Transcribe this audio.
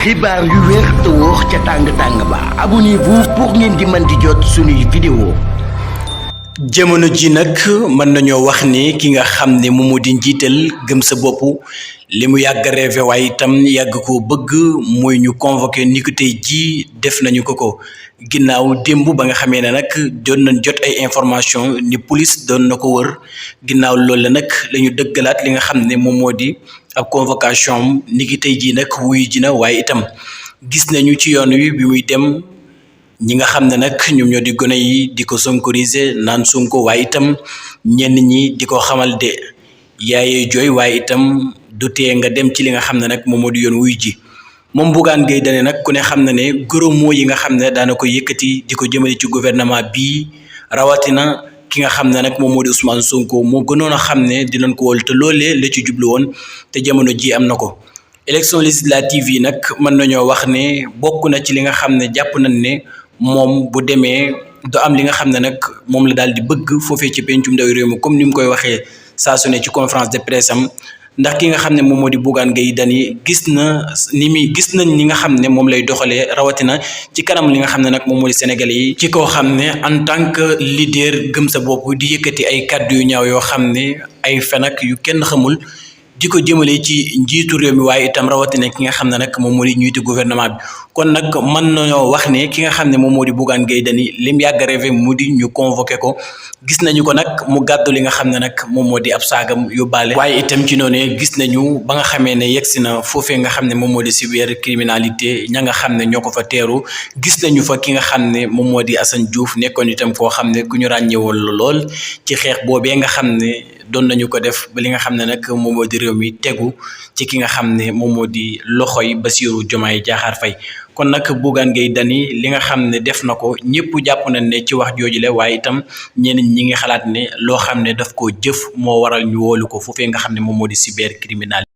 xibaar yu wér te wóor ca tàng ba abonnez-vous pour ngeen di mën di jot suñuy vidéo. jamono ji nag mën nañoo wax ni ki nga xam ne moom moo di njiital gëm sa bopp li mu yàgg rêvé waaye itam yàgg koo bëgg mooy ñu convoqué ni ko tey jii def nañu ko ginnaaw démb ba nga xamee ne nag doon nañ jot ay information ni police doon na ko wër ginnaaw loolu la nag la ñu dëggalaat li nga xam ne moom moo di ab convocation ni ki tey jii nag wuyu ji na waaye itam gis nañu ci yoon wi bi muy dem ñi nga xam ne nag ñoom ñoo di gone yi di ko sonkoriser naan Sonko waaye itam ñenn ñi di ko xamal de yaayee jooy waaye itam du tee nga dem ci li nga xam ne nag moom moo di yoon wuy ji moom Bougane Gueye Dany nag ku ne xam na ne gros mots yi nga xam ne daana ko yëkkati di ko jëmale ci gouvernement bii rawatina ki nga xam ne nag moom moo di Ousmane Sonko moo gënoon a xam ne dinañ ko wol te loolee la ci jublu woon te jamono ji am na ko. élection législative yi nag mën nañoo wax ne bokk na ci li nga xam ne jàpp nañ ne moom bu demee du am li nga xam ne nag moom la daal di bëgg foofee ci pencum ndaw réew mi comme ni mu koy waxee saa su ne ci conférence de presse am ndax ki nga xam ne moom moo di Bougane Gueye Dany gis nañ ni nga xam ne moom lay doxalee rawatina ci kanam li nga xam ne nag moom moo di Sénégalais yi ci koo xam ne en tant que leader gëm sa bopp di yëkkati ay kàddu yu ñaaw yoo xam ne ay fen ak yu kenn xamul di ko jëmale ci njiitu réew mi waaye itam rawatina ki nga xam ne nag moom moo di njiitu gouvernement bi kon nag mën nañoo wax ne ki nga xam ne moom moo di Bougane Gueye Dany lim yàgg rêvé mu di ñu convoqué ko gis nañu ko nag mu gàddu li nga xam ne nag moom moo di ab saagam yóbbaale waaye itam ci noonu gis nañu ba nga xamee ne yegsi na foofee nga xam ne moom moo di cybercriminalité ña nga xam ne ñoo ko fa teeru gis nañu fa ki nga xam ne moom moo di Assane Diouf nekkoon itam koo xam ne ku ñu ràññewoon lool ci xeex boobee nga xam ne doon nañu ko def ba li nga xam ne nag moom moo di réew mi tegu ci ki nga xam ne moom moo di loxoy Bassirou Diomaye Diakhar Faye kon nag Bougane Gueye Dany li nga xam ne def na ko ñëpp jàpp nañ ne ci wax jooju la waaye itam ñeneen ñi ngi xalaat ne loo xam ne daf koo jëf moo waral ñu woolu ko foofee nga xam ne moom moo di cybercriminalité